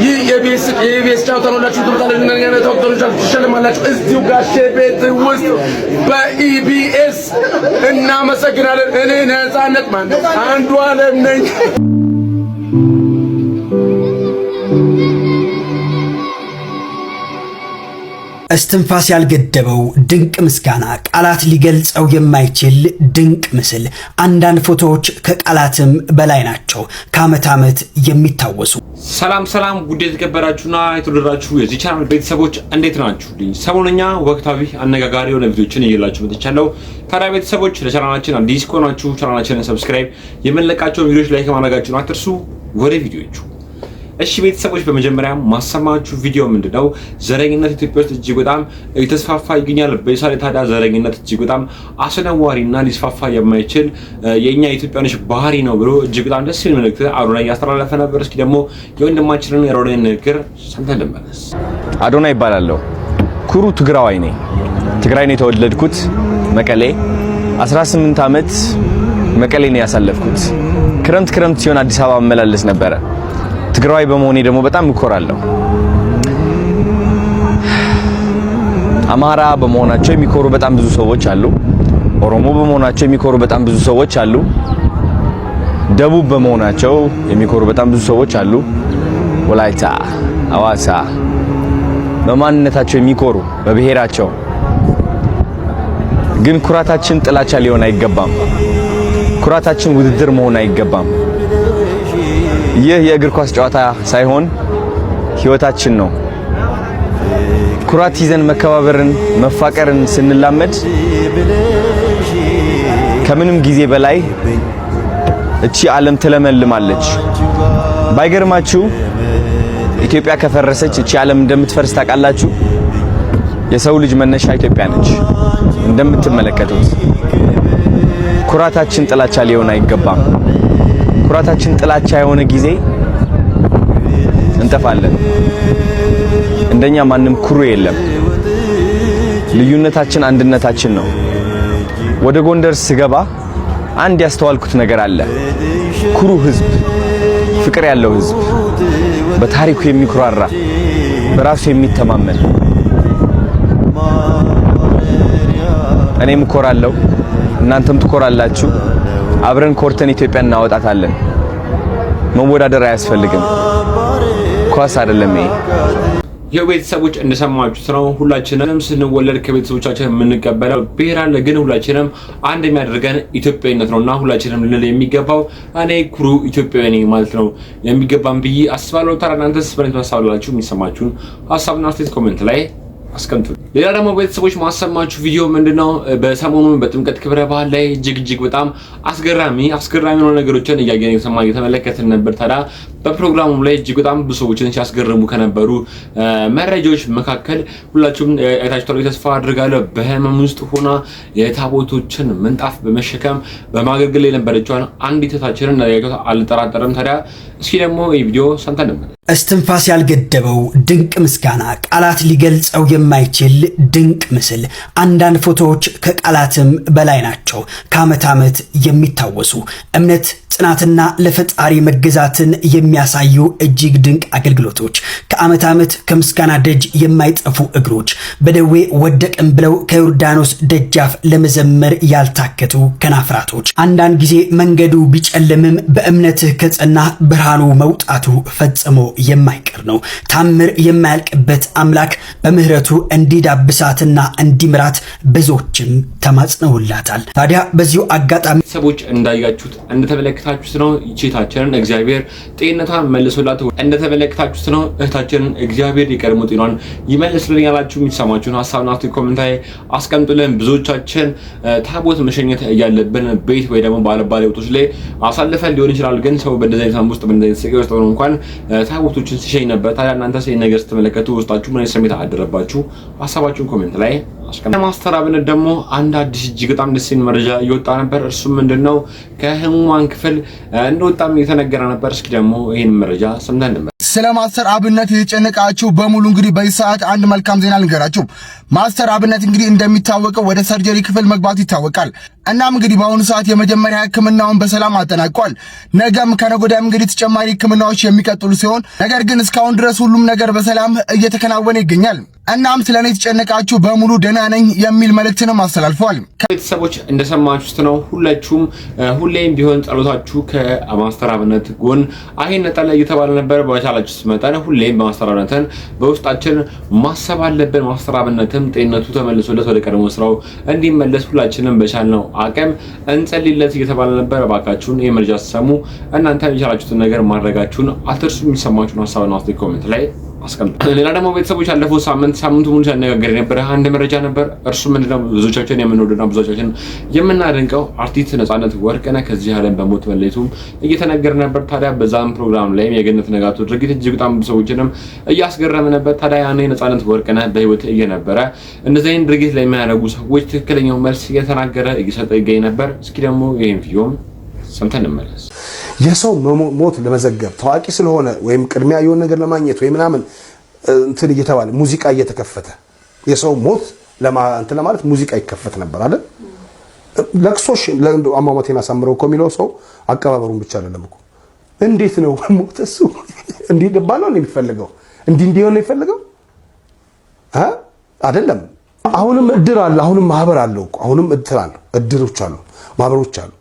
ይህ የኢቢኤስ ጨዋታ ነው። ሁላችሁ ትመጣላችሁ፣ ትሸልማላችሁ እዚሁ ጋሼ ቤት ውስጥ በኢቢኤስ። እናመሰግናለን። እኔ ነፃነት ማነው አንዱ አለም ነኝ። እስትንፋስ ያልገደበው ድንቅ ምስጋና፣ ቃላት ሊገልጸው የማይችል ድንቅ ምስል። አንዳንድ ፎቶዎች ከቃላትም በላይ ናቸው፣ ከዓመት ዓመት የሚታወሱ። ሰላም ሰላም፣ ጉዳይ የተከበራችሁና የተወደዳችሁ የዚህ ቻናል ቤተሰቦች እንዴት ናችሁ? ሰሞነኛ ወቅታዊ አነጋጋሪ የሆነ ቪዲዮችን እየላችሁ መጥቻለሁ። ታዲያ ቤተሰቦች ለቻናላችን አዲስ ከሆናችሁ ቻናላችንን subscribe፣ የምንለቃቸውን ቪዲዮዎች like ማድረጋችሁን አትርሱ። ወደ ቪዲዮቹ። እሺ ቤተሰቦች፣ በመጀመሪያ ማሰማችሁ ቪዲዮ ምንድነው? ዘረኝነት ኢትዮጵያ ውስጥ እጅግ በጣም እየተስፋፋ ይገኛል። በዚህ ታዲያ ዘረኝነት እጅግ በጣም አስነዋሪና ሊስፋፋ የማይችል የእኛ ኢትዮጵያኖች ባህሪ ነው ብሎ እጅግ በጣም ደስ የሚል መልእክት አዶናይ እያስተላለፈ ነበር። እስኪ ደግሞ የወንድማችንን የአዶናይን ንግግር ሰምተን ልመለስ። አዶናይ ይባላለሁ። ኩሩ ትግራዋይ ነኝ። ትግራይ ነው የተወለድኩት፣ መቀሌ። 18 ዓመት መቀሌ ነው ያሳለፍኩት። ክረምት ክረምት ሲሆን አዲስ አበባ እመላለስ ነበረ። ትግራዋይ በመሆኔ ደግሞ በጣም እኮራለሁ። አማራ በመሆናቸው የሚኮሩ በጣም ብዙ ሰዎች አሉ። ኦሮሞ በመሆናቸው የሚኮሩ በጣም ብዙ ሰዎች አሉ። ደቡብ በመሆናቸው የሚኮሩ በጣም ብዙ ሰዎች አሉ። ወላይታ፣ አዋሳ በማንነታቸው የሚኮሩ በብሔራቸው። ግን ኩራታችን ጥላቻ ሊሆን አይገባም። ኩራታችን ውድድር መሆን አይገባም። ይህ የእግር ኳስ ጨዋታ ሳይሆን ህይወታችን ነው። ኩራት ይዘን መከባበርን፣ መፋቀርን ስንላመድ ከምንም ጊዜ በላይ እቺ ዓለም ትለመልማለች። ባይገርማችሁ ኢትዮጵያ ከፈረሰች እቺ ዓለም እንደምትፈርስ ታውቃላችሁ። የሰው ልጅ መነሻ ኢትዮጵያ ነች። እንደምትመለከቱት ኩራታችን ጥላቻ ሊሆን አይገባም። ኩራታችን ጥላቻ የሆነ ጊዜ እንጠፋለን። እንደኛ ማንም ኩሩ የለም። ልዩነታችን አንድነታችን ነው። ወደ ጎንደር ስገባ አንድ ያስተዋልኩት ነገር አለ። ኩሩ ህዝብ፣ ፍቅር ያለው ህዝብ፣ በታሪኩ የሚኩራራ፣ በራሱ የሚተማመን። እኔም እኮራለሁ፣ እናንተም ትኮራላችሁ። አብረን ኮርተን ኢትዮጵያን እናወጣታለን። መወዳደር አያስፈልግም። ኳስ አይደለም ይሄ። ይኸው ቤተሰቦች እንደሰማችሁት ነው። ሁላችንም ስንወለድ ከቤተሰቦቻችን የምንቀበለው ብሔር አለ። ግን ሁላችንም አንድ የሚያደርገን ኢትዮጵያዊነት ነውና ሁላችንም ልንል የሚገባው እኔ ኩሩ ኢትዮጵያዊ ነኝ ማለት ነው የሚገባን ብዬ አስባለሁ። ታዲያ እናንተስ በእኔ ሀሳብ የሚሰማችሁን ሀሳብና አስተያየት comment ላይ አስቀምጡ። ሌላ ደግሞ ቤተሰቦች ማሰማችሁ ቪዲዮ ምንድነው? በሰሞኑ በጥምቀት ክብረ በዓል ላይ እጅግ እጅግ በጣም አስገራሚ አስገራሚ የሆኑ ነገሮችን እያየን እየሰማን እየተመለከትን ነበር። ታዲያ በፕሮግራሙ ላይ እጅግ በጣም ብዙ ሰዎችን ሲያስገርሙ ከነበሩ መረጃዎች መካከል ሁላችሁም አይታችኋል ተስፋ አድርጋለሁ። በህመም ውስጥ ሆና የታቦቶችን ምንጣፍ በመሸከም በማገልገል የነበረችዋን አንዲት እህታችንን እንዳያችኋት አልጠራጠርም። ታዲያ እስኪ ደግሞ ይህ ቪዲዮ ሰምተን እንመለስ። እስትንፋስ ያልገደበው ድንቅ ምስጋና፣ ቃላት ሊገልጸው የማይችል ድንቅ ምስል። አንዳንድ ፎቶዎች ከቃላትም በላይ ናቸው፣ ከዓመት ዓመት የሚታወሱ እምነት፣ ጽናትና ለፈጣሪ መገዛትን የሚያሳዩ እጅግ ድንቅ አገልግሎቶች፣ ከዓመት ዓመት ከምስጋና ደጅ የማይጠፉ እግሮች፣ በደዌ ወደቅን ብለው ከዮርዳኖስ ደጃፍ ለመዘመር ያልታከቱ ከናፍራቶች። አንዳንድ ጊዜ መንገዱ ቢጨልምም በእምነትህ ከጸና ብርሃኑ መውጣቱ ፈጽሞ የማይቀር ነው። ታምር የማያልቅበት አምላክ በምህረቱ እንዲዳብሳትና እንዲምራት ብዙዎችም ተማጽነውላታል። ታዲያ በዚሁ አጋጣሚ ቤተሰቦች እንዳያችሁት እንደተመለከታችሁት ነው እህታችንን እግዚአብሔር ጤንነቷን መልሶላት፣ እንደተመለከታችሁት ነው እህታችንን እግዚአብሔር የቀድሞ ጤኗን ይመልስልን ያላችሁ የሚሰማችሁን ሀሳብና comment ላይ አስቀምጡልን። ብዙዎቻችን ታቦት መሸኘት እያለብን ቤት ወይ ደግሞ ባለባሌ ቦታዎች ላይ አሳልፈን ሊሆን ይችላል። ግን ሰው በእንደዚህ አይነት ውስጥ በእንደዚህ አይነት ስቃይ ውስጥ ሆኖ እንኳን ታቦቶችን ሲሸኝ ነበር። ታዲያ እናንተ ይህን ነገር ስትመለከቱ ውስጣችሁ ምን አይነት ስሜት አደረባችሁ? ሀሳባችሁን comment ላይ አስቀምጡ። ማስተር አብነት ደግሞ አንድ አዲስ እጅግ በጣም ደስ የሚል መረጃ እየወጣ ነበር። እርሱም ምንድነው? ከህሙማን ክፍል እንደወጣም እየተነገረ ነበር። እስኪ ደግሞ ይህን መረጃ ሰምተን እንመለስ። ስለ ማስተር አብነት የተጨነቃችሁ በሙሉ እንግዲህ በዚህ ሰዓት አንድ መልካም ዜና ልንገራችሁ። ማስተር አብነት እንግዲህ እንደሚታወቀው ወደ surgery ክፍል መግባቱ ይታወቃል። እናም እንግዲህ በአሁኑ ሰዓት የመጀመሪያ ሕክምናውን በሰላም አጠናቋል። ነገም ከነገ ወዲያም እንግዲህ ተጨማሪ ሕክምናዎች የሚቀጥሉ ሲሆን ነገር ግን እስካሁን ድረስ ሁሉም ነገር በሰላም እየተከናወነ ይገኛል። እናም ስለ እኔ የተጨነቃችሁ በሙሉ ደህና ነኝ የሚል መልእክትንም አስተላልፈዋል። ቤተሰቦች እንደሰማችሁት ነው። ሁላችሁም ሁሌም ቢሆን ጸሎታችሁ ከማስተር አብነት ጎን አይነጠል እየተባለ ነበር። በቻላችሁት መጠን ሁሌም በማስተር አብነትን በውስጣችን ማሰብ አለብን። ማስተር አብነትም ጤንነቱ ተመልሶለት ወደ ቀድሞ ስራው እንዲመለስ ሁላችንም በቻልነው አቅም እንጸልይለት እየተባለ ነበር። እባካችሁን ይህ መረጃ ስትሰሙ እናንተ የቻላችሁትን ነገር ማድረጋችሁን አትርሱ። የሚሰማችሁን ሀሳብና አስተያየት comment ላይ አስቀምጡ። ሌላ ደግሞ ቤተሰቦች ያለፈው ሳምንት ሳምንቱ ሙሉ ሲያነጋገር የነበረ አንድ መረጃ ነበር። እርሱ ምንድነው? ብዙዎቻችን የምንወደውና ብዙዎቻችን የምናደንቀው አርቲስት ነፃነት ወርቅነህ ከዚህ ዓለም በሞት መለየቱም እየተነገረ ነበር። ታዲያ በዛም ፕሮግራም ላይም የገነት ንጋቱ ድርጊት እጅግ በጣም ብዙ ሰዎችንም እያስገረመ ነበር። ታዲያ ያኔ ነፃነት ወርቅነህ በህይወት እየነበረ እንደዚህ አይነት ድርጊት ለሚያደርጉ ሰዎች ትክክለኛው መልስ እየተናገረ እየሰጠ ይገኝ ነበር። እስኪ ደግሞ ይህን ቪዲዮም ሰምተን እንመለስ። የሰው ሞት ለመዘገብ ታዋቂ ስለሆነ ወይም ቅድሚያ የሆነ ነገር ለማግኘት ወይ ምናምን እንትን እየተባለ ሙዚቃ እየተከፈተ የሰው ሞት እንትን ለማለት ሙዚቃ ይከፈት ነበር አይደል? ለቅሶሽ አሟሟቴን አሳምረው እኮ የሚለው ሰው አቀባበሩን ብቻ አይደለም እኮ። እንዴት ነው ሞት እሱ እንዲህ ልባል ነው የሚፈልገው? እንዲህ እንዲሆን ነው የሚፈልገው አይደለም። አሁንም እድር አለ፣ አሁንም ማህበር አለው እኮ፣ አሁንም እድር አለ፣ እድሮች አሉ፣ ማህበሮች አሉ።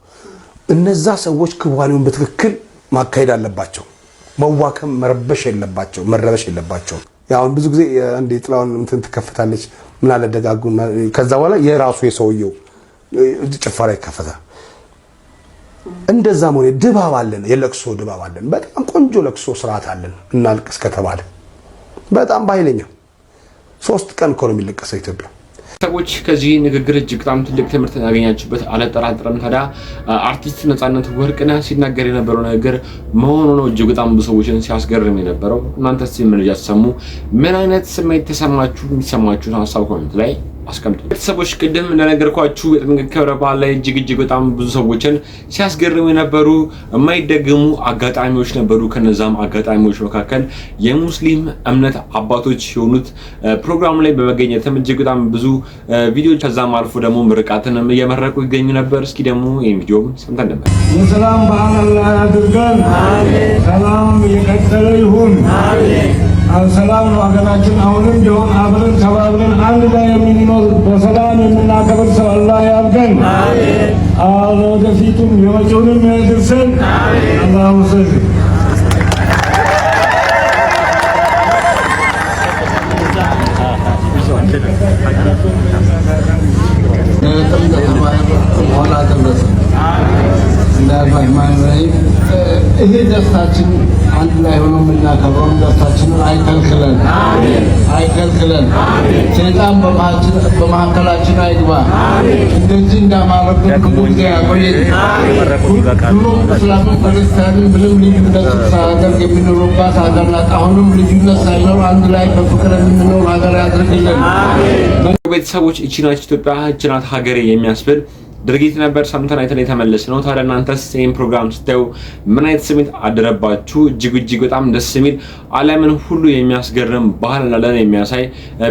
እነዛ ሰዎች ክዋኔውን በትክክል ማካሄድ አለባቸው። መዋከም መረበሽ የለባቸው መረበሽ የለባቸው። አሁን ብዙ ጊዜ አንድ የጥላውን እንትን ትከፍታለች ምን አለ ደጋጉ። ከዛ በኋላ የራሱ የሰውየው ጭፈራ ይከፈታል። እንደዛ መሆን ድባብ አለን፣ የለቅሶ ድባብ አለን። በጣም ቆንጆ ለቅሶ ስርዓት አለን። እናልቅስ ከተባለ በጣም በኃይለኛ 3 ቀን እኮ ነው የሚለቀሰው ኢትዮጵያ። ሰዎች ከዚህ ንግግር እጅግ በጣም ትልቅ ትምህርት ያገኛችሁበት አልጠራጠርም። ታዲያ አርቲስት ነፃነት ወርቅነህ ሲናገር የነበረው ንግግር መሆኑ ነው እጅግ በጣም ብዙ ሰዎችን ሲያስገርም የነበረው። እናንተስ መረጃ ስትሰሙ ምን አይነት ስሜት ተሰማችሁ? የሚሰማችሁን ሀሳብ comment ላይ አስቀምጡ። ቤተሰቦች ቅድም እንደነገርኳችሁ የጥምቀት ክብረ በዓል ላይ እጅግ እጅግ በጣም ብዙ ሰዎችን ሲያስገርሙ የነበሩ የማይደገሙ አጋጣሚዎች ነበሩ። ከነዛም አጋጣሚዎች መካከል የሙስሊም እምነት አባቶች የሆኑት ፕሮግራሙ ላይ በመገኘትም እጅግ በጣም ብዙ ቪዲዮዎች ከዛም አልፎ ደግሞ ምርቃትንም እየመረቁ ይገኙ ነበር። እስኪ ደግሞ ይህን ቪዲዮም ሰምተን ነበር። የሰላም በዓል አላህ ያድርገን። ሰላም የቀጠለ ይሁን። ሰላም ነው ሀገራችን። አሁንም ቢሆን አብረን ተባብረን አንድ ላይ የምንኖር በሰላም የምናከብር ሰው አላህ ያድርገን። ወደፊቱም የመጪውንም ያድርሰን። አላሁ ሰሊ ይሄ ደስታችን አንድ ላይ ሆኖ የምናከብረውን ደስታችንን አይከልክለን፣ አይከልክለን። ሰይጣን በመካከላችን አይግባ። እንደዚህ እንዳማረብን ብዙ ጊዜ ያቆየን። ድሮም እስላምን ክርስቲያንን ምንም ልዩነት ሳያደርግ የሚኖሩባት ሀገር ናት። አሁንም ልዩነት ሳይኖር አንድ ላይ በፍቅር የምንኖር ሀገር ያድርግልን። ቤተሰቦች እቺ ናት ኢትዮጵያ፣ እቺ ናት ሀገሬ የሚያስብል ድርጊት ነበር ሰምተን አይተን የተመለስ ነው። ታዲያ እናንተስ ይህን ፕሮግራም ስታዩ ምን አይነት ስሜት አደረባችሁ? እጅግ እጅግ በጣም ደስ የሚል ዓለምን ሁሉ የሚያስገርም ባህል እንዳለን የሚያሳይ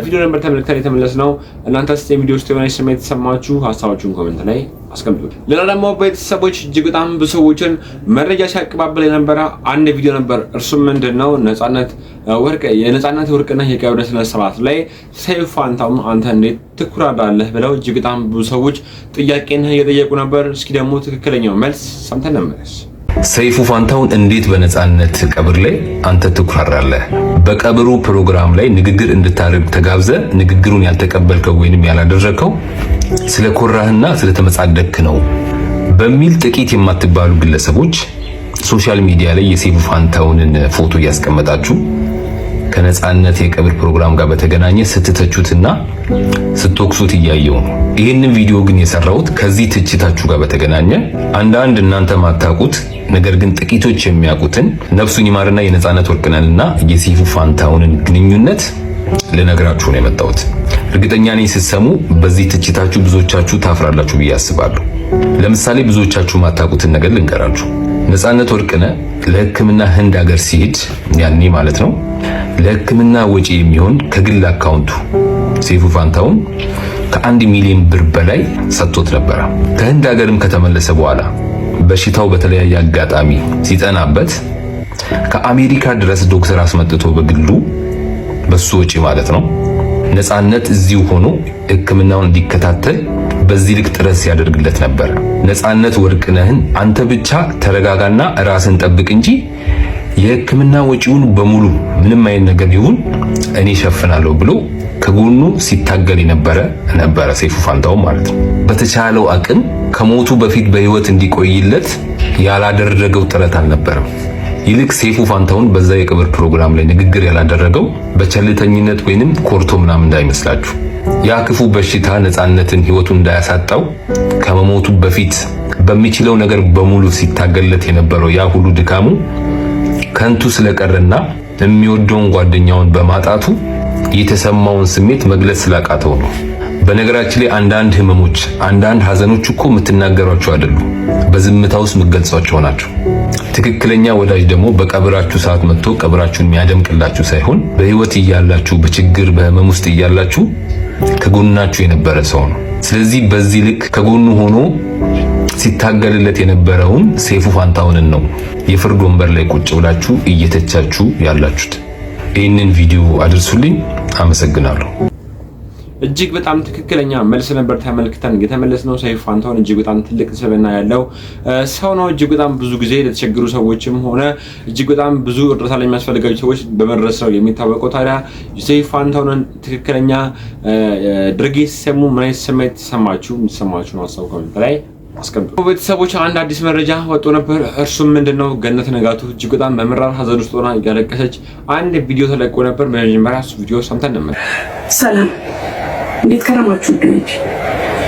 ቪዲዮ ነበር ተመልክተን የተመለስ ነው። እናንተስ የቪዲዮ ውስጥ የሆነ ስሜት ተሰማችሁ? ሀሳባችሁን comment ላይ አስቀምጡ። ሌላ ደግሞ ቤተሰቦች እጅግ በጣም ብዙ ሰዎችን መረጃ ሲያቀባበል የነበረ አንድ ቪዲዮ ነበር። እርሱም ምንድን ነው? የነፃነት ወርቅነህ የቀብር ስነ ስርዓት ላይ ሰይፉ ፋንታሁን አንተ እንዴት ትኩራራለህ ብለው እጅግ በጣም ብዙ ሰዎች ጥያቄን እየጠየቁ ነበር። እስኪ ደግሞ ትክክለኛው መልስ ሰምተን እንመለስ። ሰይፉ ፋንታሁን እንዴት በነፃነት ቀብር ላይ አንተ ትኩራራለህ? በቀብሩ ፕሮግራም ላይ ንግግር እንድታደርግ ተጋብዘ ንግግሩን ያልተቀበልከው ወይንም ያላደረከው ስለኮራህና ስለተመጻደክ ነው በሚል ጥቂት የማትባሉ ግለሰቦች social media ላይ የሰይፉ ፋንታሁንን ፎቶ እያስቀመጣችሁ ከነፃነት የቀብር ፕሮግራም ጋር በተገናኘ ስትተቹትና ስትወቅሱት እያየው ነው። ይህንን ቪዲዮ ግን የሰራሁት ከዚህ ትችታችሁ ጋር በተገናኘ አንዳንድ እናንተ ማታውቁት ነገር ግን ጥቂቶች የሚያውቁትን ነፍሱን ይማርና የነፃነት ወርቅነህንና የሰይፉ ፋንታሁንን ግንኙነት ልነግራችሁ ነው የመጣሁት። እርግጠኛ ነኝ ስትሰሙ በዚህ ትችታችሁ ብዙዎቻችሁ ታፍራላችሁ ብዬ አስባለሁ። ለምሳሌ ብዙዎቻችሁ ማታውቁትን ነገር ልንገራችሁ። ነፃነት ወርቅነህ ለሕክምና ህንድ ሀገር ሲሄድ፣ ያኔ ማለት ነው፣ ለሕክምና ወጪ የሚሆን ከግል አካውንቱ ሰይፉ ፋንታሁን ከ1 ሚሊዮን ብር በላይ ሰጥቶት ነበረ። ከህንድ ሀገርም ከተመለሰ በኋላ በሽታው በተለያየ አጋጣሚ ሲጠናበት ከአሜሪካ ድረስ ዶክተር አስመጥቶ በግሉ በሱ ወጪ ማለት ነው ነፃነት እዚሁ ሆኖ ሕክምናውን እንዲከታተል በዚህ ልክ ጥረት ሲያደርግለት ነበር። ነፃነት ወርቅነህን አንተ ብቻ ተረጋጋና ራስህን ጠብቅ እንጂ የሕክምና ወጪውን በሙሉ ምንም አይነት ነገር ይሁን እኔ እሸፍናለሁ ብሎ ከጎኑ ሲታገል የነበረ ነበረ ሰይፉ ፋንታሁን ማለት ነው። በተቻለው አቅም ከሞቱ በፊት በህይወት እንዲቆይለት ያላደረገው ጥረት አልነበረም። ይልቅ ሰይፉ ፋንታሁን በዛ የቀብር ፕሮግራም ላይ ንግግር ያላደረገው በቸልተኝነት ወይንም ኮርቶ ምናምን እንዳይመስላችሁ። ያ ክፉ በሽታ ነፃነትን ህይወቱን እንዳያሳጣው ከመሞቱ በፊት በሚችለው ነገር በሙሉ ሲታገለት የነበረው ያ ሁሉ ድካሙ ከንቱ ስለቀረና የሚወደውን ጓደኛውን በማጣቱ የተሰማውን ስሜት መግለጽ ስላቃተው ነው። በነገራችን ላይ አንዳንድ ህመሞች፣ አንዳንድ ሀዘኖች እኮ የምትናገሯቸው አይደሉም፣ በዝምታ ውስጥ የምትገልጿቸው ናቸው። ትክክለኛ ወዳጅ ደግሞ በቀብራችሁ ሰዓት መጥቶ ቀብራችሁን የሚያደምቅላችሁ ሳይሆን በህይወት እያላችሁ፣ በችግር በህመም ውስጥ እያላችሁ ከጎናችሁ የነበረ ሰው ነው። ስለዚህ በዚህ ልክ ከጎኑ ሆኖ ሲታገልለት የነበረውን ሰይፉ ፋንታሁንን ነው የፍርድ ወንበር ላይ ቁጭ ብላችሁ እየተቻችሁ ያላችሁት። ይህንን ቪዲዮ አድርሱልኝ። አመሰግናለሁ። እጅግ በጣም ትክክለኛ መልስ ነበር ተመልክተን የተመለስነው። ሰይፉ ፋንታሁን እጅግ በጣም ትልቅ ስብዕና ያለው ሰው ነው። እጅግ በጣም ብዙ ጊዜ ለተቸገሩ ሰዎችም ሆነ እጅግ በጣም ብዙ እርዳታ ለሚያስፈልጋቸው ሰዎች በመድረስ ነው የሚታወቀው። ታዲያ ሰይፉ ፋንታሁንን ትክክለኛ ድርጊት ሲሰሙ ምን አይነት ስሜት ተሰማችሁ? የሚሰማችሁን ሀሳብ comment ላይ አስቀምጡ። ቤተሰቦች፣ አንድ አዲስ መረጃ ወጥቶ ነበር። እርሱም ምንድነው? ገነት ንጋቱ እጅግ በጣም በመራር ሀዘን ውስጥ ሆና እያለቀሰች አንድ ቪዲዮ ተለቆ ነበር። በመጀመሪያ እሱ ቪዲዮ ሰምተን እንመለስ። ሰላም፣ እንዴት ከረማችሁ ውዶች?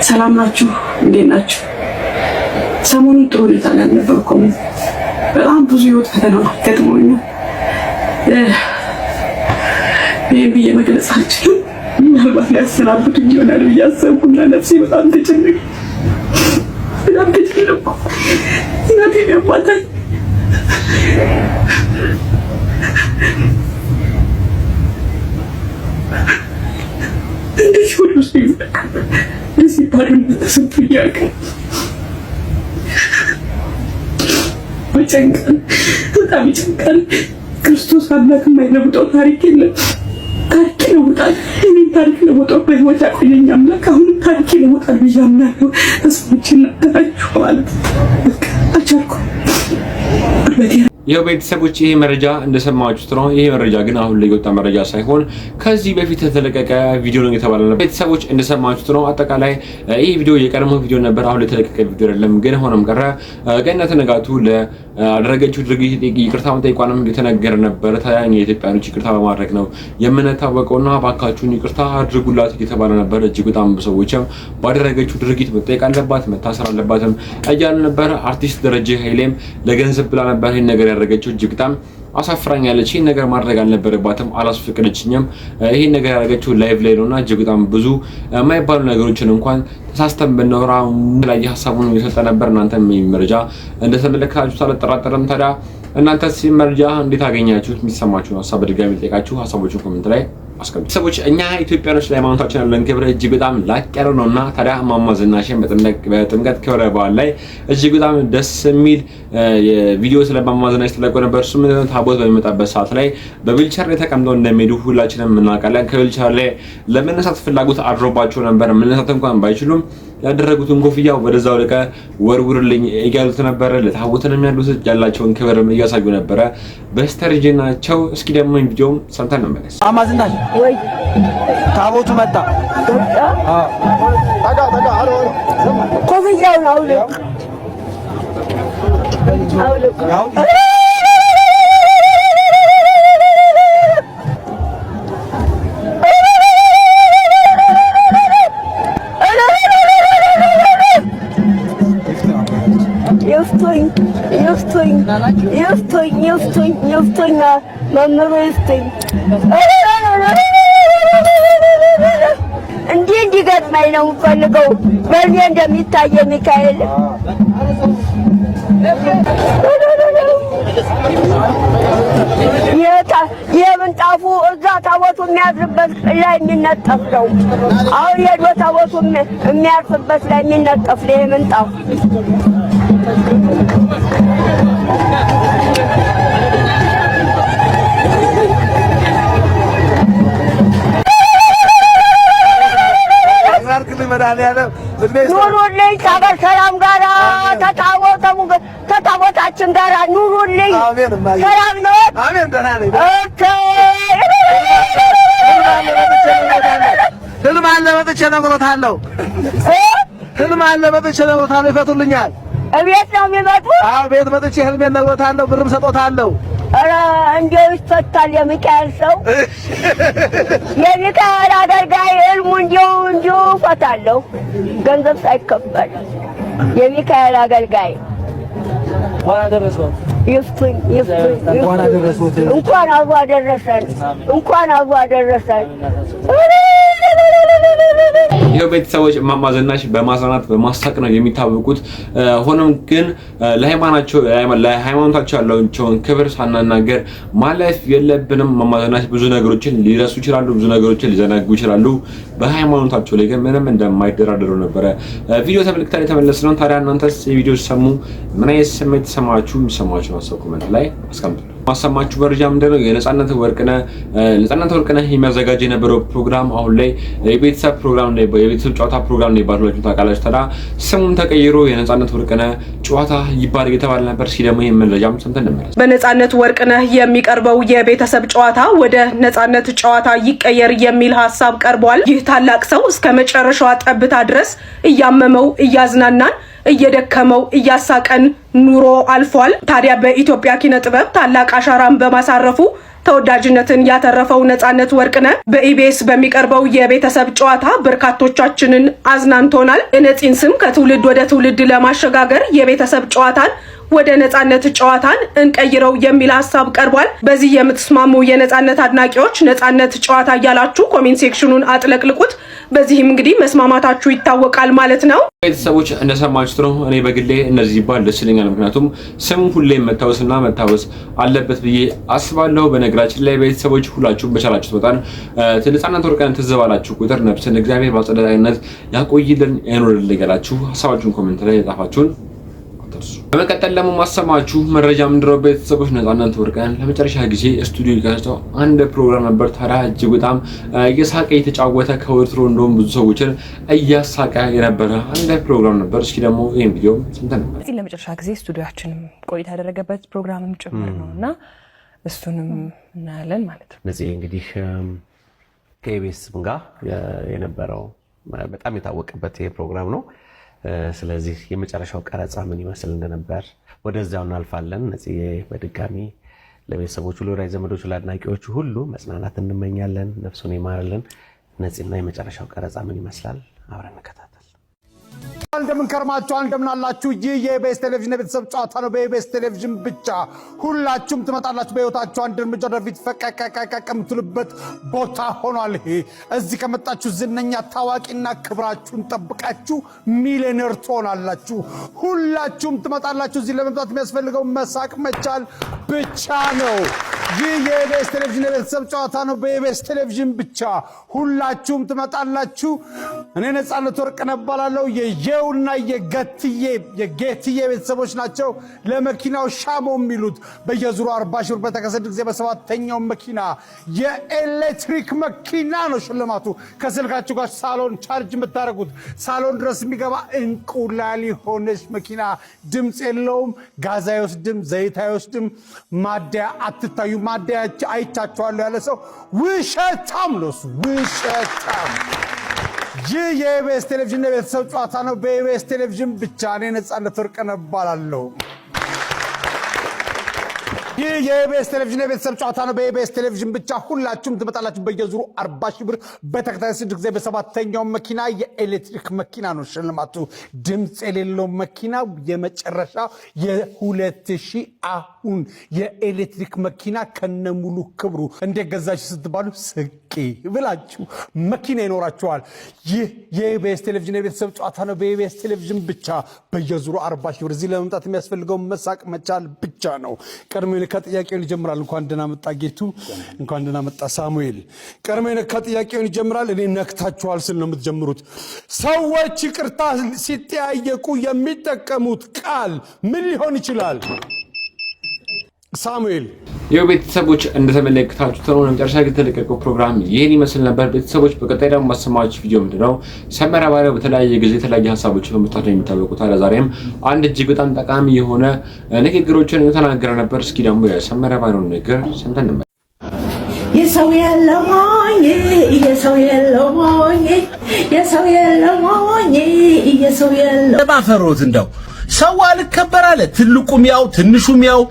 ሰላም ናችሁ? እንዴት ናችሁ? ሰሞኑን ጥሩ ሁኔታ ላይ አልነበርኩም። በጣም ብዙ ህይወት ፈተናዎች ገጥመውኛል። ይህን ብዬ መግለጽ አልችልም። ምናልባት ሊያሰናብቱኝ ይሆናል ብዬ አሰብኩና ነፍሴ በጣም ተጨነቀ። በጣም ተጨነቅኩ። እናቴን ያማታል። እንደዚህ ሁሉ ሰው ይበቃል። እንደዚህ ባዶነት ተሰምቶኝ ያውቃል። ይጨንቃል፣ በጣም ይጨንቃል። ክርስቶስ አምላክ የማይለውጠው ታሪክ የለም። ታሪክ ይለውጣል። እኔም ታሪክ ለውጦ በህይወት ያቆየኝ አምላክ አሁንም ታሪክ ይለውጣል ብዬ አምናለሁ። ተስፋዎቼ እናንተ ናችሁ ማለት በቃ አልቻልኩም። ጉልበቴ ይኸው ቤተሰቦች፣ ይሄ መረጃ እንደሰማችሁት ነው። ይሄ መረጃ ግን አሁን ላይ የወጣ መረጃ ሳይሆን ከዚህ በፊት የተለቀቀ ቪዲዮ ነው የተባለ ነበር። ቤተሰቦች፣ እንደሰማችሁት ነው። አጠቃላይ ይህ ቪዲዮ የቀድሞ ቪዲዮ ነበር። አሁን ላይ የተለቀቀ ቪዲዮ አይደለም። ግን ሆኖም ቀረ ገነት ንጋቱ ለአደረገችው ድርጊት ይቅርታ መጠየቋንም የተነገረ ነበር። ታዲያ የኢትዮጵያኖች ይቅርታ በማድረግ ነው የምንታወቀውና እባካችሁን ይቅርታ አድርጉላት እየተባለ ነበር። እጅግ በጣም ሰዎችም ባደረገችው ድርጊት መጠየቅ አለባት፣ መታሰር አለባትም እያሉ ነበር። አርቲስት ደረጀ ኃይሌም ለገንዘብ ብላ ነበር ይህን ነገር ያደረገችው፣ እጅግ በጣም አሳፍራኛለች። ይህን ነገር ማድረግ አልነበረባትም፣ አላስፈቀደችኝም። ይህን ነገር ያደረገችው live ላይ ነውና እጅግ በጣም ብዙ የማይባሉ ነገሮችን እንኳን ተሳስተን ብናወራ ላይ ሀሳቡን እየሰጠ ነበር። እናንተም መረጃ እንደተመለከታችሁት አልጠራጠርም። ታዲያ እናንተ መረጃ እንዴት አገኛችሁት? የሚሰማችሁን ሀሳብ በድጋሚ ጠይቃችሁ ሀሳቦችን comment ላይ አስቀምጡ። ሰዎች፣ እኛ ኢትዮጵያኖች ለሃይማኖታችን ያለን ክብር እጅግ በጣም ላቅ ያለ ነው እና ታዲያ እማማ ዝናሽን በጥምቀት ክብረ በዓል ላይ እጅግ በጣም ደስ የሚል ቪዲዮ ስለ እማማ ዝናሽ ተለቆ ነበር። እሱ ምንድነው? ታቦት በሚመጣበት ሰዓት ላይ በዊልቸር ላይ ተቀምጠው እንደሚሄዱ ሁላችንም እናውቃለን። ከዊልቸር ላይ ለመነሳት ፍላጎት አድሮባቸው ነበር። መነሳት እንኳን ባይችሉም ያደረጉትን ኮፍያ ወደዛው ልቀ ወርውርልኝ እያሉት ነበረ። ለታቦትንም ያሉት ያላቸውን ክብርም እያሳዩ ነበረ በስተርጅናቸው። እስኪ ደግሞ ቪዲዮም ሰምተን እንመለስ። እማማ ዝናሽ፣ ታቦቱ መጣ። ኮፍያውን አውልቅ፣ አውልቅ። ይፍቱኝ፣ ይፍቱኝ፣ ይፍቱኝ፣ ይፍቱኝ፣ ይፍቱኝ፣ መምህሩ ይፍቱኝ። እንዲህ እንዲገጥመኝ ነው የምፈልገው። በእኔ እንደሚታየ ሚካኤል። ይህ ምንጣፉ እዛ ታቦቱ የሚያድርበት ላይ የሚነጠፍ ነው። አሁን ሄዶ ታቦቱ የሚያርፍበት ላይ የሚነጠፍ ነው ይህ ምንጣፍ። ኑሩልኝ ከበሰላም ጋራ ከታቦታችን ጋራ ኑሩልኝ። ሰላም ነው። ህልም አለ መጥቼ እነግሮታለሁ። ህልም አለ መጥቼ እነግሮታለሁ። ይፈቱልኛል። እቤት ነው የሚመጡት? አዎ ቤት መጥቼ ህልሜን እነግሮታለሁ። ብርም ሰጦታለሁ። ኧረ እንደው ይፈታል። የሚካኤል ሰው የሚካኤል አገልጋይ ህልሙ እንዲሁ እንዲሁ እፈታለሁ፣ ገንዘብ ሳይከፈል የሚካኤል አገልጋይ ይፍቱኝ ይፍቱኝ። እንኳን አብሮ አደረሰን፣ እንኳን አብሮ አደረሰን። ይኸው ቤተሰቦች እማማ ዝናሽ በማዝናናት በማሳቅ ነው የሚታወቁት። ሆኖም ግን ለሃይማኖታቸው ያላቸውን ክብር ሳናናገር ማለፍ የለብንም። እማማ ዝናሽ ብዙ ነገሮችን ሊረሱ ይችላሉ፣ ብዙ ነገሮችን ሊዘነጉ ይችላሉ። በሃይማኖታቸው ላይ ግን ምንም እንደማይደራደሩ ነበረ ቪዲዮ ተመልክተን የተመለስነው። ታዲያ እናንተስ የቪዲዮ ሰሙ ምን አይነት ስሜት ተሰማችሁ? የሚሰማችሁን ሀሳብ comment ላይ አስቀምጡ። ማሰማችሁ መረጃ ምንድነው? የነጻነት ወርቅነህ ነጻነት ወርቅነህ የሚያዘጋጅ የነበረው ፕሮግራም አሁን ላይ የቤተሰብ ፕሮግራም ነው፣ የቤተሰብ ጨዋታ ፕሮግራም ነው ይባላል። ታውቃላችሁ። ታዲያ ስሙም ተቀይሮ የነጻነት ወርቅነህ ጨዋታ ይባል እየተባለ ነበር። እስኪ ደግሞ ይሄን መረጃም ሰምተን እንመለስ። በነጻነት ወርቅነህ የሚቀርበው የቤተሰብ ጨዋታ ወደ ነጻነት ጨዋታ ይቀየር የሚል ሀሳብ ቀርቧል። ይህ ታላቅ ሰው እስከ መጨረሻዋ ጠብታ ድረስ እያመመው እያዝናናን እየደከመው እያሳቀን ኑሮ አልፏል። ታዲያ በኢትዮጵያ ኪነ ጥበብ ታላቅ አሻራን በማሳረፉ ተወዳጅነትን ያተረፈው ነጻነት ወርቅነህ በኢቢኤስ በሚቀርበው የቤተሰብ ጨዋታ በርካቶቻችንን አዝናንቶናል። የነጺን ስም ከትውልድ ወደ ትውልድ ለማሸጋገር የቤተሰብ ጨዋታን ወደ ነጻነት ጨዋታን እንቀይረው የሚል ሀሳብ ቀርቧል። በዚህ የምትስማሙ የነጻነት አድናቂዎች ነጻነት ጨዋታ እያላችሁ comment section ኑን አጥለቅልቁት። በዚህም እንግዲህ መስማማታችሁ ይታወቃል ማለት ነው። ቤተሰቦች እንደሰማችሁት ነው። እኔ በግሌ እነዚህ ይባል ደስ ይለኛል። ምክንያቱም ስሙ ሁሌም መታወስና መታወስ አለበት ብዬ አስባለሁ። በነገራችን ላይ ቤተሰቦች ሁላችሁም በቻላችሁት መጠን ነጻነት ወርቅነህን ትዝ ባላችሁ ቁጥር ነፍስን እግዚአብሔር በአጸደ ገነት ያቆይልን ያኖርልን እያላችሁ ሀሳባችሁን comment ላይ የጻፋችሁን አትርሱ። በመቀጠል ደግሞ ማሰማችሁ መረጃ ምንድነው? ቤተሰቦች ነጻነት ወርቅነህን ለመጨረሻ ጊዜ ስቱዲዮ የቀረጸው አንድ ፕሮግራም ነበር። ታዲያ እጅግ በጣም እየሳቀ የተጫወተ ከወትሮ እንደውም ብዙ ሰዎችን እያሳቀ የነበረ አንድ ፕሮግራም ነበር። እስኪ ደግሞ ይህን ቪዲዮ ሰምተን ነበር። እዚህ ለመጨረሻ ጊዜ ስቱዲዮችንም ቆይታ ያደረገበት ፕሮግራምም ጭምር ነው እና እሱንም እናያለን ማለት ነው። እነዚህ እንግዲህ ከኢቢኤስ ጋር የነበረው በጣም የታወቀበት ይሄ ፕሮግራም ነው። ስለዚህ የመጨረሻው ቀረጻ ምን ይመስል እንደነበር ወደዚያው እናልፋለን። ነጽዬ በድጋሚ ለቤተሰቦቹ፣ ለወዳጅ ዘመዶቹ፣ ለአድናቂዎቹ ሁሉ መጽናናት እንመኛለን። ነፍሱን ይማርልን። ነጽና የመጨረሻው ቀረጻ ምን ይመስላል አብረን እንከታተል። እንደምን ከርማችኋል? እንደምን አላችሁ? ይህ የኢቢኤስ ቴሌቪዥን የቤተሰብ ጨዋታ ነው። በኢቢኤስ ቴሌቪዥን ብቻ ሁላችሁም ትመጣላችሁ። በህይወታችሁ አንድ እርምጃ ወደፊት ፈቀቀቀቀ የምትሉበት ቦታ ሆኗል። ይሄ እዚህ ከመጣችሁ ዝነኛ ታዋቂና ክብራችሁን ጠብቃችሁ ሚሊዮነር ትሆናላችሁ። ሁላችሁም ትመጣላችሁ። እዚህ ለመምጣት የሚያስፈልገው መሳቅ መቻል ብቻ ነው። ይህ የኢቢኤስ ቴሌቪዥን የቤተሰብ ጨዋታ ነው። በኢቢኤስ ቴሌቪዥን ብቻ ሁላችሁም ትመጣላችሁ። እኔ ነጻነት ወርቅነህ እባላለሁ። የየውና የገትዬ የጌትዬ ቤተሰቦች ናቸው ለመኪናው ሻሞ የሚሉት። በየዙሩ 40 ሺህ ብር በተከሰተ ጊዜ በሰባተኛው መኪና የኤሌክትሪክ መኪና ነው ሽልማቱ። ከስልካችሁ ጋር ሳሎን ቻርጅ የምታደርጉት ሳሎን ድረስ የሚገባ እንቁላል የሆነች መኪና። ድምፅ የለውም፣ ጋዝ አይወስድም፣ ዘይት አይወስድም። ማደያ አትታዩ። ማደያ አይቻችኋለሁ ያለ ሰው ውሸታም ነው እሱ ውሸታም። ይህ የኢቢኤስ ቴሌቪዥን የቤተሰብ ጨዋታ ነው። በኢቢኤስ ቴሌቪዥን ብቻ። እኔ ነጻነት ወርቅነህ እባላለሁ። ይህ የኢቢኤስ ቴሌቪዥን የቤተሰብ ጨዋታ ነው። በኢቢኤስ ቴሌቪዥን ብቻ ሁላችሁም ትመጣላችሁ። በየዙሩ 40 ሺህ ብር በተከታታይ 6 ጊዜ በሰባተኛው መኪና የኤሌክትሪክ መኪና ነው ሽልማቱ። ድምፅ የሌለው መኪና የመጨረሻ የ2000 አሁን የኤሌክትሪክ መኪና ከነሙሉ ክብሩ እንዴት ገዛችሁ ስትባሉ ስቄ ብላችሁ መኪና ይኖራችኋል። ይህ የኢቢኤስ ቴሌቪዥን የቤተሰብ ጨዋታ ነው። በኢቢኤስ ቴሌቪዥን ብቻ በየዙሩ 40,000 ብር። እዚህ ለመምጣት የሚያስፈልገው መሳቅ መቻል ብቻ ነው። ቀድሞ የነካ ጥያቄውን ይጀምራል። እንኳን ደህና መጣ ጌቱ፣ እንኳን ደህና መጣ ሳሙኤል። ቀድሞ የነካ ጥያቄውን ይጀምራል። እኔ ነክታችኋል ስል ነው የምትጀምሩት። ሰዎች ይቅርታ ሲጠያየቁ የሚጠቀሙት ቃል ምን ሊሆን ይችላል? ሳሙኤል። ይኸው ቤተሰቦች፣ እንደተመለከታችሁት ነው። ለመጨረሻ ጊዜ የተለቀቀው ፕሮግራም ይህን ይመስል ነበር። ቤተሰቦች፣ በቀጣይ ደግሞ ማሰማችሁ ቪዲዮ ምንድነው? ሰመረ ባሪያው በተለያየ ጊዜ የተለያየ ሀሳቦችን በመስጠት ነው የሚታወቁት። ታዲያ ዛሬም አንድ እጅግ በጣም ጠቃሚ የሆነ ንግግሮችን የተናገረ ነበር። እስኪ ደግሞ የሰመረ ባሪያውን ንግግር ሰምተን እንመለስ። የሰው የለው ሞኝ፣ የሰው የለው ሞኝ፣ የሰው የለው ሞኝ፣ የሰው የለው ባፈሮት እንደው ሰው አልከበር አለ። ትልቁም ያው ትንሹም ያው።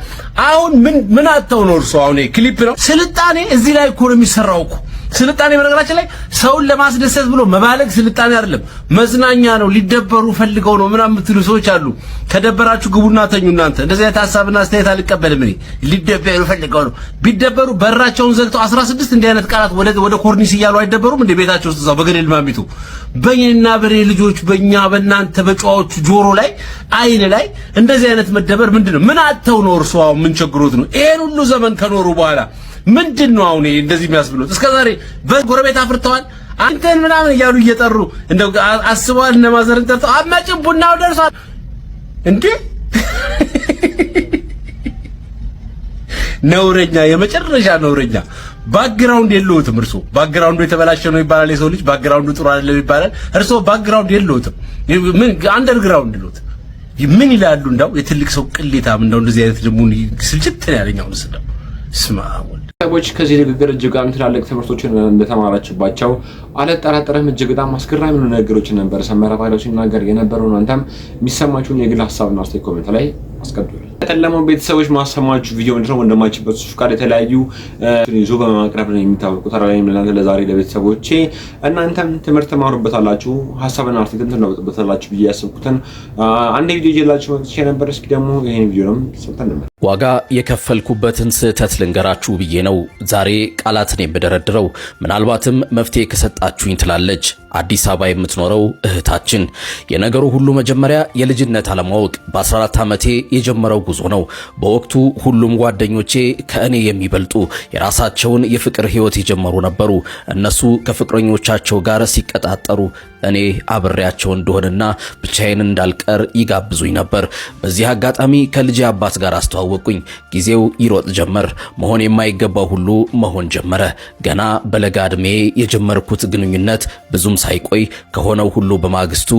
አሁን ምን ምን አተው ነው እርሶ? አሁን ክሊፕ ነው። ስልጣኔ እዚህ ላይ እኮ ነው የሚሰራው እኮ። ስልጣኔ በነገራችን ላይ ሰውን ለማስደሰት ብሎ መባለግ ስልጣኔ አይደለም፣ መዝናኛ ነው። ሊደበሩ ፈልገው ነው ምናምን የምትሉ ሰዎች አሉ። ከደበራችሁ ግቡና ተኙ። እናንተ እንደዚህ አይነት ሀሳብና አስተያየት አልቀበልም እኔ። ሊደበሩ ፈልገው ነው። ቢደበሩ በራቸውን ዘግተው 16 እንዲህ አይነት ቃላት ወደ ኮርኒስ እያሉ አይደበሩም እንደ ቤታቸው ውስጥ እዛው በገደል ማሚቱ በእኔና በኔ ልጆች በእኛ በእናንተ በጨዋዎቹ ጆሮ ላይ አይን ላይ እንደዚህ አይነት መደበር ምንድን ነው? ምን አተው ነው እርሶ? አሁን ምን ቸግሮት ነው ይሄን ሁሉ ዘመን ከኖሩ በኋላ ምንድን ነው አሁን እንደዚህ የሚያስብሉት? እስከ ዛሬ በጎረቤት አፍርተዋል። አንተን ምናምን እያሉ እየጠሩ እንደው አስበዋል። እነ ማዘርን ጠርተው አመጭም ቡናው ደርሷል እንዴ! ነውረኛ፣ የመጨረሻ ነውረኛ። Background የለውትም እርሶ። Background ኡ የተበላሸ ነው ይባላል። የሰው ልጅ background ኡ ጥሩ አይደለም ይባላል። እርሶ background የለውትም። ምን underground ይሉት ምን ይላሉ? እንደው የትልቅ ሰው ቅሌታም እንደው እንደዚህ አይነት ደግሞ ስልችት ነው ያለኝ አሁን ስለው ስማ። ሰዎች ከዚህ ንግግር እጅግ በጣም ትላልቅ ትምህርቶችን እንደተማራችባቸው አልጠራጠርም። እጅግ በጣም አስገራሚ የሆኑ ንግግሮችን ነበር ሰመረ ባሪያው ሲናገር የነበረው። እናንተም የሚሰማችሁን የግል ሀሳብና አስተያየት comment ላይ አስቀምጡልን። ቀለመው ቤተሰቦች፣ ማሰማችሁ ቪዲዮ ምንድነው? ወንድማችን በሱ ፍቃድ የተለያዩ ይዞ በማቅረብ ነው የሚታወቁት። ታዲያ ለእናንተ ለዛሬ ለቤተሰቦቼ እናንተም ትምህርት ተማሩበታላችሁ፣ ሀሳብና አስተያየትም ትለውጡበታላችሁ ብዬ ያሰብኩትን አንድ ቪዲዮ ይዤላችሁ መጥቼ ነበር። እስኪ ደግሞ ይሄን ቪዲዮ ነው ሰምተን እንመለስ። ዋጋ የከፈልኩበትን ስህተት ልንገራችሁ ብዬ ነው ዛሬ ቃላትን የምደረድረው። ምናልባትም መፍትሄ ከሰጣችሁኝ ትላለች አዲስ አበባ የምትኖረው እህታችን። የነገሩ ሁሉ መጀመሪያ የልጅነት አለማወቅ በ14 ዓመቴ የጀመረው ጉዞ ነው። በወቅቱ ሁሉም ጓደኞቼ ከእኔ የሚበልጡ የራሳቸውን የፍቅር ህይወት የጀመሩ ነበሩ። እነሱ ከፍቅረኞቻቸው ጋር ሲቀጣጠሩ እኔ አብሬያቸው እንደሆንና ብቻዬን እንዳልቀር ይጋብዙኝ ነበር። በዚህ አጋጣሚ ከልጄ አባት ጋር አስተዋወቁኝ። ጊዜው ይሮጥ ጀመር። መሆን የማይገባው ሁሉ መሆን ጀመረ። ገና በለጋ ዕድሜ የጀመርኩት ግንኙነት ብዙም ሳይቆይ ከሆነው ሁሉ በማግስቱ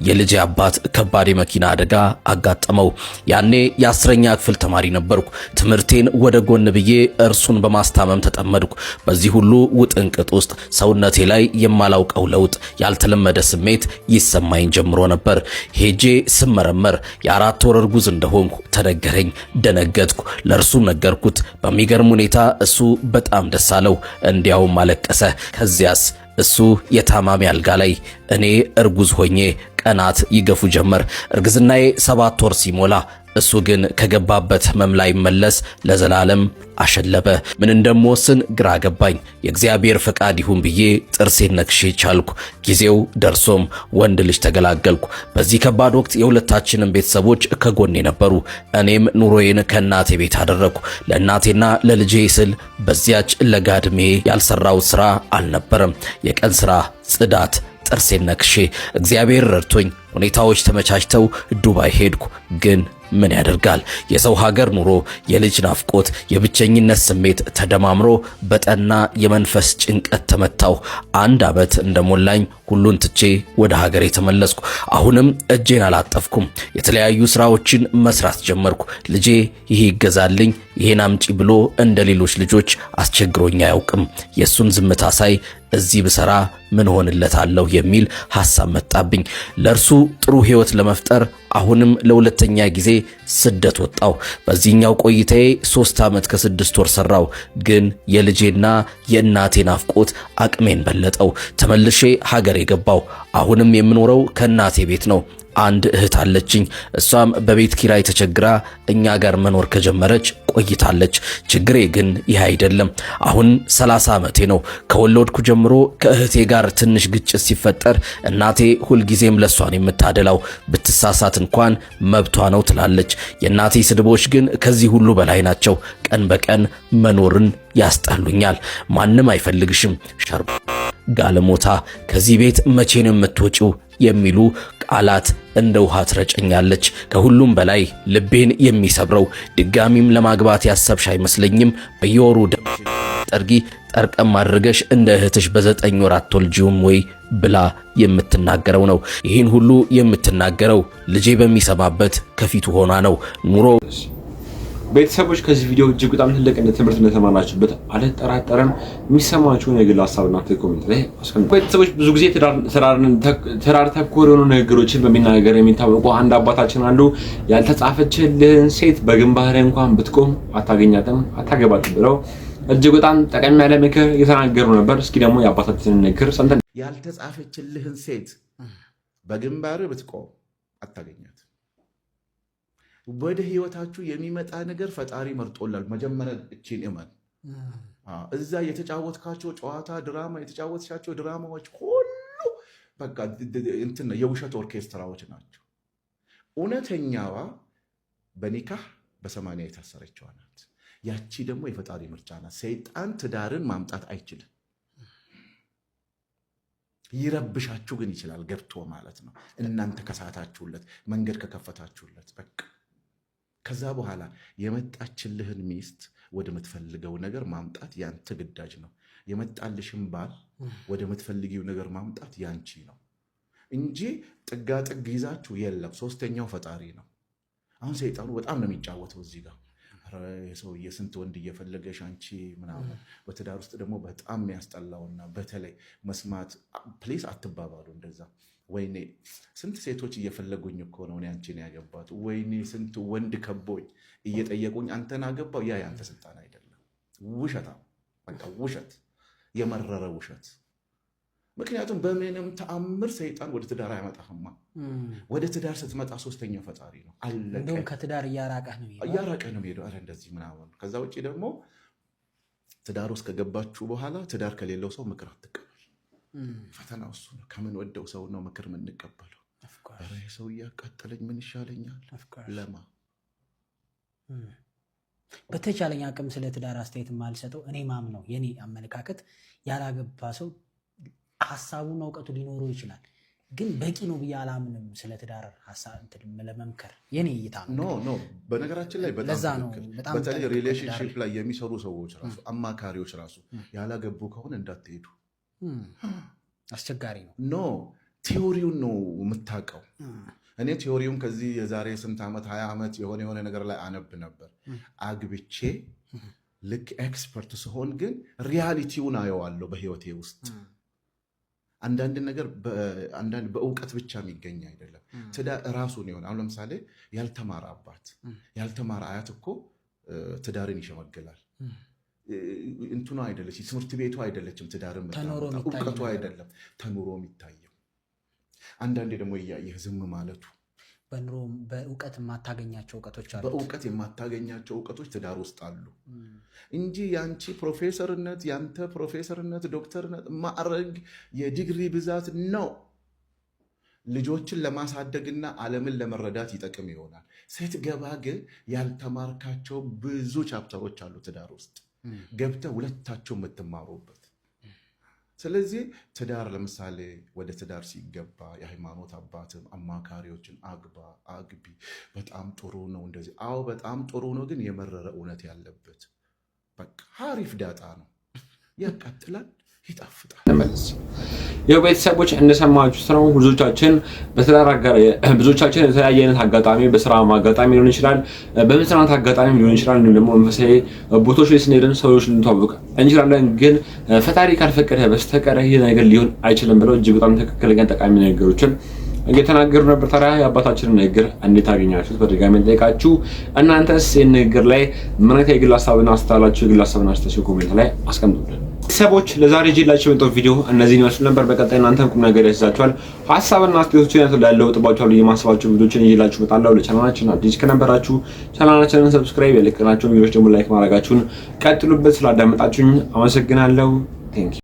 የልጄ አባት ከባድ የመኪና አደጋ አጋጠመው። ያኔ የ10ኛ ክፍል ተማሪ ነበርኩ። ትምህርቴን ወደ ጎን ብዬ እርሱን በማስታመም ተጠመድኩ። በዚህ ሁሉ ውጥንቅጥ ውስጥ ሰውነቴ ላይ የማላውቀው ለውጥ፣ ያልተለመደ ስሜት ይሰማኝ ጀምሮ ነበር። ሄጄ ስመረመር የ4 ወር እርጉዝ እንደሆንኩ ተነገረኝ። ደነገጥኩ። ለእርሱም ነገርኩት። በሚገርም ሁኔታ እሱ በጣም ደስ አለው፣ እንዲያውም አለቀሰ። ከዚያስ እሱ የታማሚ አልጋ ላይ፣ እኔ እርጉዝ ሆኜ ቀናት ይገፉ ጀመር። እርግዝናዬ 7 ወር ሲሞላ እሱ ግን ከገባበት ህመም ላይ መለስ ለዘላለም አሸለበ። ምን እንደምወስን ግራ ገባኝ። የእግዚአብሔር ፈቃድ ይሁን ብዬ ጥርሴን ነክሼ ቻልኩ። ጊዜው ደርሶም ወንድ ልጅ ተገላገልኩ። በዚህ ከባድ ወቅት የሁለታችንም ቤተሰቦች ከጎኔ ነበሩ። እኔም ኑሮዬን ከእናቴ ቤት አደረግኩ። ለእናቴና ለልጄ ስል በዚያች ለጋ ዕድሜ ያልሰራው ስራ አልነበረም። የቀን ስራ፣ ጽዳት፣ ጥርሴን ነክሼ እግዚአብሔር ረድቶኝ ሁኔታዎች ተመቻችተው ዱባይ ሄድኩ። ግን ምን ያደርጋል፣ የሰው ሀገር ኑሮ፣ የልጅ ናፍቆት፣ የብቸኝነት ስሜት ተደማምሮ በጠና የመንፈስ ጭንቀት ተመታሁ። አንድ ዓመት እንደሞላኝ ሁሉን ትቼ ወደ ሀገሬ ተመለስኩ። አሁንም እጄን አላጠፍኩም። የተለያዩ ስራዎችን መስራት ጀመርኩ። ልጄ ይሄ ይገዛልኝ፣ ይሄን አምጪ ብሎ እንደ ሌሎች ልጆች አስቸግሮኝ አያውቅም። የእሱን ዝምታ ሳይ እዚህ ብሰራ ምን ሆንለታለሁ የሚል ሐሳብ መጣብኝ። ለእርሱ ጥሩ ህይወት ለመፍጠር አሁንም ለሁለተኛ ጊዜ ስደት ወጣሁ። በዚህኛው ቆይታዬ 3 ዓመት ከ6 ወር ሰራው። ግን የልጄና የእናቴ ናፍቆት አቅሜን በለጠው። ተመልሼ ሀገሬ ገባሁ። አሁንም የምኖረው ከእናቴ ቤት ነው። አንድ እህት አለችኝ። እሷም በቤት ኪራይ ተቸግራ እኛ ጋር መኖር ከጀመረች ቆይታለች። ችግሬ ግን ይህ አይደለም። አሁን 30 ዓመቴ ነው። ከወለድኩ ጀምሮ ከእህቴ ጋር ትንሽ ግጭት ሲፈጠር እናቴ ሁልጊዜም ለሷን የምታደላው፣ ብትሳሳት እንኳን መብቷ ነው ትላለች። የእናቴ ስድቦች ግን ከዚህ ሁሉ በላይ ናቸው። ቀን በቀን መኖርን ያስጠሉኛል። ማንም አይፈልግሽም፣ ሸርባ ጋለሞታ፣ ከዚህ ቤት መቼ ነው የምትወጪው የሚሉ ቃላት እንደ ውሃ ትረጨኛለች። ከሁሉም በላይ ልቤን የሚሰብረው ድጋሚም ለማግባት ያሰብሽ አይመስለኝም። በየወሩ ደምሽን ጠርጊ ጠርቀም አድርገሽ እንደ እህትሽ በ9 ወር አትወልጂውም ወይ ብላ የምትናገረው ነው። ይህን ሁሉ የምትናገረው ልጄ በሚሰማበት ከፊቱ ሆና ነው። ኑሮ ቤተሰቦች፣ ከዚህ ቪዲዮ እጅግ በጣም ትልቅ እንደ ትምህርት እንደተማራችሁበት አልጠራጠርም። የሚሰማችሁን የግል ሀሳብና comment ላይ አስቀምጡ። ቤተሰቦች፣ ብዙ ጊዜ ትዳር ተኮር የሆኑ ንግግሮችን በሚናገር የሚታወቁ አንድ አባታችን አሉ። ያልተጻፈችልህን ሴት በግንባርህ እንኳን ብትቆም አታገኛትም፣ አታገባትም ብለው እጅግ በጣም ጠቀም ያለ ምክር እየተናገሩ ነበር። እስኪ ደግሞ የአባታችንን ንግግር ሰምተን ያልተጻፈችልህን ሴት በግንባርህ ብትቆም አታገኛት። ወደ ህይወታችሁ የሚመጣ ነገር ፈጣሪ መርጦላል። መጀመሪያ እቺን እመን። እዛ የተጫወትካቸው ጨዋታ ድራማ፣ የተጫወትሻቸው ድራማዎች ሁሉ በቃ እንትን የውሸት ኦርኬስትራዎች ናቸው። እውነተኛዋ በኒካህ በ80 የታሰረችዋ ናት። ያቺ ደግሞ የፈጣሪ ምርጫ ናት። ሰይጣን ትዳርን ማምጣት አይችልም። ይረብሻችሁ ግን ይችላል ገብቶ ማለት ነው። እናንተ ከሳታችሁለት፣ መንገድ ከከፈታችሁለት በቃ ከዛ በኋላ የመጣችልህን ሚስት ወደ ምትፈልገው ነገር ማምጣት ያንተ ግዳጅ ነው። የመጣልሽን ባል ወደ ምትፈልጊው ነገር ማምጣት ያንቺ ነው እንጂ ጥጋ ጥግ ይዛችሁ የለም። ሶስተኛው ፈጣሪ ነው። አሁን ሰይጣኑ በጣም ነው የሚጫወተው እዚህ ጋር፣ ሰውዬ ስንት ወንድ እየፈለገሽ አንቺ ምናምን። በትዳር ውስጥ ደግሞ በጣም የሚያስጠላውና በተለይ መስማት please አትባባሉ እንደዛ። ወይኔ ስንት ሴቶች እየፈለጉኝ እኮ ነው እኔ አንቺን ያገባት። ወይኔ ስንት ወንድ ከቦኝ እየጠየቁኝ አንተን አገባው። ያ ያንተ ስልጣን አይደለም። ውሸታ፣ በቃ ውሸት፣ የመረረ ውሸት። ምክንያቱም በምንም ተአምር ሰይጣን ወደ ትዳር አያመጣህማ። ወደ ትዳር ስትመጣ ሶስተኛው ፈጣሪ ነው። አለቀ። እንደውም ከትዳር እያራቀህ ነው የሚሄደው። እያራቀህ ነው የሚሄደው። ኧረ እንደዚህ ምናምን። ከዛ ውጭ ደግሞ ትዳር ውስጥ ከገባችሁ በኋላ ትዳር ከሌለው ሰው ምክር አትቀበል። ፈተናው እሱ ነው። ከምንወደው ሰው ነው ምክር የምንቀበለው። ኧረ ይሄ ሰው እያቃጠለኝ ምን ይሻለኛል? ለማ በተቻለኝ አቅም ስለ ትዳር አስተያየት የማልሰጠው፣ እኔ ማምነው የኔ አመለካከት ያላገባ ሰው ሀሳቡና እውቀቱ ሊኖረው ይችላል፣ ግን በቂ ነው ብዬ አላምንም። ስለ ትዳር ሀሳብ እንትን ለመምከር የኔ እይታ ነው። No, no፣ በነገራችን ላይ በጣም ለዛ ነው ትክክል። በጣም በተለይ ጠንቅቆ relationship ላይ የሚሰሩ ሰዎች ራሱ፣ አማካሪዎች ራሱ ያላገቡ ከሆነ እንዳትሄዱ። አስቸጋሪ ነው። No፣ theory ውን ነው የምታውቀው። እኔ theory ውን ከዚህ የዛሬ ስንት ዓመት፣ 20 ዓመት የሆነ የሆነ ነገር ላይ አነብ ነበር። አግብቼ ልክ expert ስሆን ግን reality ውን አየዋለሁ በህይወቴ ውስጥ። አንዳንድ ነገር አንዳንድ በእውቀት ብቻ የሚገኝ አይደለም። ትዳር ራሱን የሆነ፣ አሁን ለምሳሌ ያልተማረ አባት፣ ያልተማረ አያት እኮ ትዳርን ይሸመግላል። እንትኑ አይደለች፣ ትምህርት ቤቱ አይደለችም ትዳርን ተኖሮ የምታመጣው፣ የሚታይ እውቀቱ ነገር። አይደለም፣ ተኑሮ የሚታየው። አንዳንዴ ደግሞ እያየህ ዝም ማለቱ። በኑሮ በእውቀት የማታገኛቸው እውቀቶች አሉ። በእውቀት የማታገኛቸው እውቀቶች ትዳር ውስጥ አሉ እንጂ የአንቺ ፕሮፌሰርነት፣ የአንተ ፕሮፌሰርነት፣ ዶክተርነት፣ ማዕረግ፣ የዲግሪ ብዛት ነው። ልጆችን ለማሳደግና ዓለምን ለመረዳት ይጠቅም ይሆናል። ስትገባ ግን ያልተማርካቸው ብዙ chapter ኦች አሉ ትዳር ውስጥ ገብተህ ሁለታቸው የምትማሩበት። ስለዚህ ትዳር፣ ለምሳሌ ወደ ትዳር ሲገባ የሃይማኖት አባትም አማካሪዎችን አግባ፣ አግቢ፣ በጣም ጥሩ ነው እንደዚህ። አዎ በጣም ጥሩ ነው፣ ግን የመረረ እውነት ያለበት በቃ ሀሪፍ ዳጣ ነው። ያቃጥላል፣ ይጣፍጣል። እንመለስ። ያው ቤተሰቦች፣ እንደሰማችሁት ነው። ብዙዎቻችን በትዳር አጋር፣ ብዙዎቻችን የተለያየ አይነት አጋጣሚ፣ በስራ አጋጣሚ ሊሆን ይችላል፣ በመዝናናት አጋጣሚ ሊሆን ይችላል፣ እንዲሁም ደግሞ መንፈሳዊ ቦታዎች ላይ ስንሄድም ሰዎች ልንተዋወቅ እንችላለን። ግን ፈጣሪ ካልፈቀደ በስተቀር ይህ ነገር ሊሆን አይችልም ብለው እጅግ በጣም ትክክለኛ ጠቃሚ ነገሮችን እየተናገሩ ነበር። ታዲያ የአባታችንን ንግግር እንዴት አገኛችሁት? በድጋሚ እንጠይቃችሁ። እናንተስ ይህን ንግግር ላይ ምን አይነት የግል ሀሳብና አስተያየት አላችሁ? የግል ሀሳብና አስተያየት comment ላይ አስቀምጡልን። ቤተሰቦች፣ ለዛሬ ይዤላችሁ የመጣሁት ቪዲዮ እነዚህን ይመስሉ ነበር። በቀጣይ እናንተም ቁም ነገር ያስይዛችኋል፣ ሀሳብና አስተያየቶችን ያለውጥባችኋል የማስባቸው ቪዲዮችን ይዤላችሁ እመጣለሁ። ለቻናላችን አዲስ ከነበራችሁ ቻናላችንን subscribe፣ የለቀቅናቸውን ቪዲዮዎች ደግሞ like ማድረጋችሁን ቀጥሉበት። ስላዳመጣችሁኝ አመሰግናለሁ። Thank you.